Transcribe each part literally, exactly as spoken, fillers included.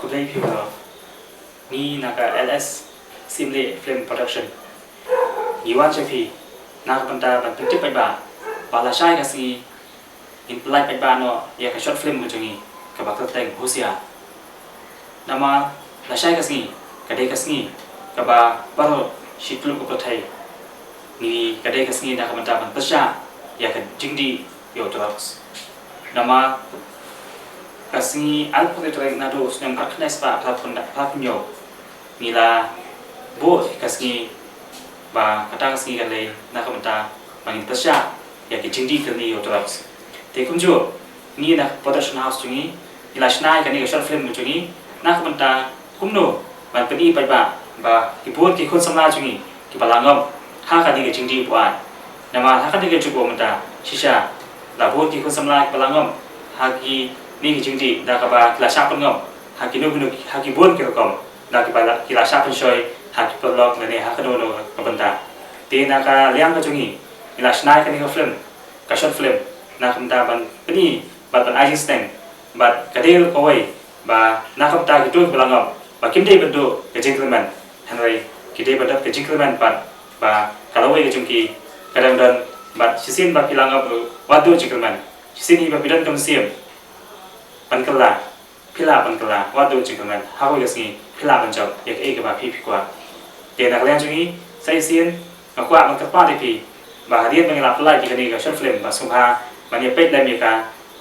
Khublei phi baroh. Ngi na ka L S Simli Film Production ngi wan sha phi na ka bynta ban pyntip paidbah ba lashai ka sngi ngin pyllait paidbah noh ïa ka short film ka jong ngi kaba kyrteng Husiar. Namar lashai ka sngi ka dei ka sngi kaba baroh shi tyllup ka pyrthei ngi, ka dei ka sngi na ka bynta ban pyrshah ïa ka jingdih ïa u drugs. Namar ka sngi arphew tarik naduh u snem arphew khyndai spah arphew hynñiew ngi la buh ka sngi ba kata ka sngi ka dei na ka bynta ba ngin pyrshah ïa ki jingdih kyrni ïa u drugs. Te kumjuh ngi na ka production house jong ngi ngi la shna ïa kane ka short film jong ngi na ka bynta kumno ban pyni paidbah ba ki bun ki khun samla jong ngi kiba la ngop ha kane ka jingdih buaid. Namar ha kane ka juk mynta shisha la bun ki khun samla kiba la ngop ha kine ki jingdih da kaba ki la shah pynngop ha kino kino, ha ki bun ki rukom da kiba la, ki la shah pynshoi ha ki paralok lane ha kano kano ka bynta. Te na ka liang ka jong ngi ngi la shna ïa kane ka film, ka short film, na ka bynta ban pyni bad ban ai jingsneng bad ka dei ruh kawei ba na ka bynta kito kiba la ngop ba kim dei ban duh ka jingkyrmen, hynrei ki dei ban duh ka jingkyrmen pat ba ka lawei ka jong ki ka dang don. Bad shisien ba phi la ngop ruh wat duh jingkyrmen. Shisien hi ba phi don ka mynsiem ban kylla, phi lah ban kylla, wat duh jingkyrmen. Ha kawei ka sngi phi lah ban jop ïa kaei kaba phi phi kwah. Te na ka liang jong ngi sa shisien nga kwah ban kyrpad ïa phi ba hadien ba ngi la pyllait ïa kane ka short film ba sngewbha ban ïa peit lem ïa ka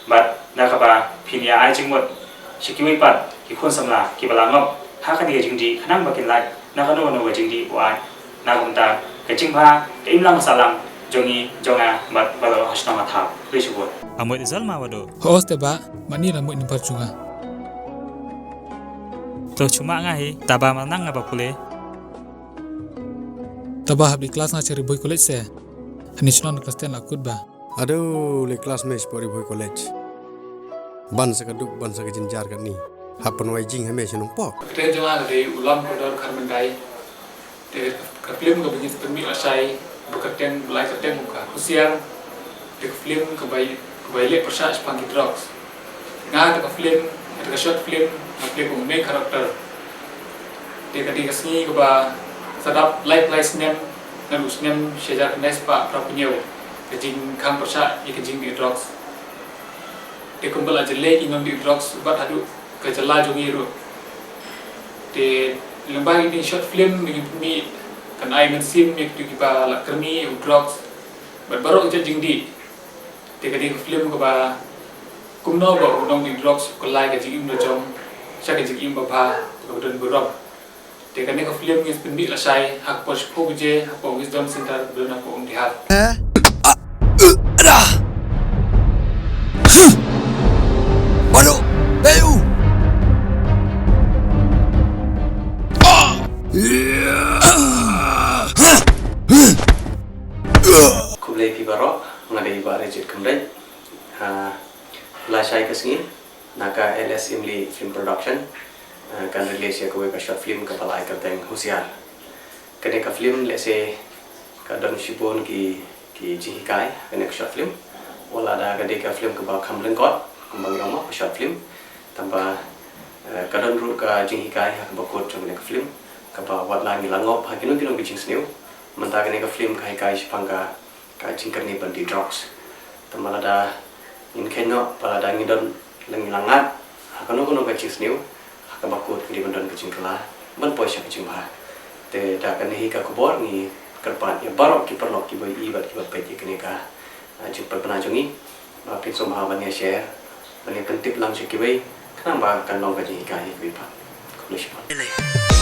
bad na kaba phin ïa ai jingmut sha kiwei pat ki khun samla kiba la ngop ha kane ka jingdih khnang ba kin lait na kano kano ka jingdih buaid na ka bynta ka jingbha ka imlang sahlang jong ngi, jong nga bad baroh ha shnong ha thaw. Khublei shibun. Amut ïa Zalma Wado. Hooid te bah, mani la mut ni par chunga. To chuma nga hi, taba ma nang nga ba pule. Taba hap di class nga cheri boi college se. Hani chnon class ten la kut ba. Ado le class me spori boi college. Ban sa ka duk, ban sa ka jinjar ka ni. Hap pynwai jing hame shnong pok. Te jong nga dei ulam kodor kharmendai. Te ka film kaba ngi pynmih lashai ba kyrteng, ba lai kyrteng ka Husiar. Te ka film kaba, kaba ïaleh pyrshah shaphang ki drugs. Nga te ka film, te ka short film nga play kum main character. Te ka dei ka sngi kaba sa dap lai lai snem, naduh snem shi hajar khyndai spah phra phew hynñiew, ka jingkhang pyrshah ïa ka jingdih drugs. Te kumba la jyllei ki nongdih drugs bad haduh ka jylla jong ngi ruh. Te lyngba kine ki short film ba ngi pynmih kan ai mynsiem ïa kito kiba la kyrni ïa u drugs bad baroh ki jait jingdih. Te ka dei ka film kaba kumno ba u nongdih drugs u kylla ïa ka jingim la jong sha ka jingim babha kaba don burom. Te kane ka film ngi pynmih lashai ha ka por shiphew baje hapoh Wisdom Center kaba don hapoh Umdihar. Khublei phi baroh, nga dei Bah Richard Khamdait. Ha, lashai ka sngi na ka L S Simli Film Production, eh, kan release ïa kawei ka short film kaba la ai kyrteng Husiar. Kane ka film lehse ka don shibun ki, ki jinghikai kane ka short film. Wat la da ka dei ka film kaba kham lyngkot kumba ngi ong mo, ka short film, tangba, eh, ka don ruh ka jinghikai ha kaba kut jong kane ka film, kaba wat la ngi la ngop ha kino kino ki jingsniew, mynta kane ka film ka hikai shaphang ka ka jingkyrni ban dih drugs. Tangba lada ngin kheiñ noh ba lada ngi don lane ngi la ngat ha kano kano ka jingsniew ha kaba kut, ngi dei ban don ka jingkylla ban poi sha ka jingbha. Te da kane hi ka khubor ngi kyrpad ïa baroh ki paralok kiba ïohi bad kiba peit ïa kane ka, ah, jingpynbna jong ngi ba phin sngewbha ban ïa share ban ïa pyntip lang sha kiwei khnang ba kan long ka jinghikai ïa kiwei pat. Khublei shibun.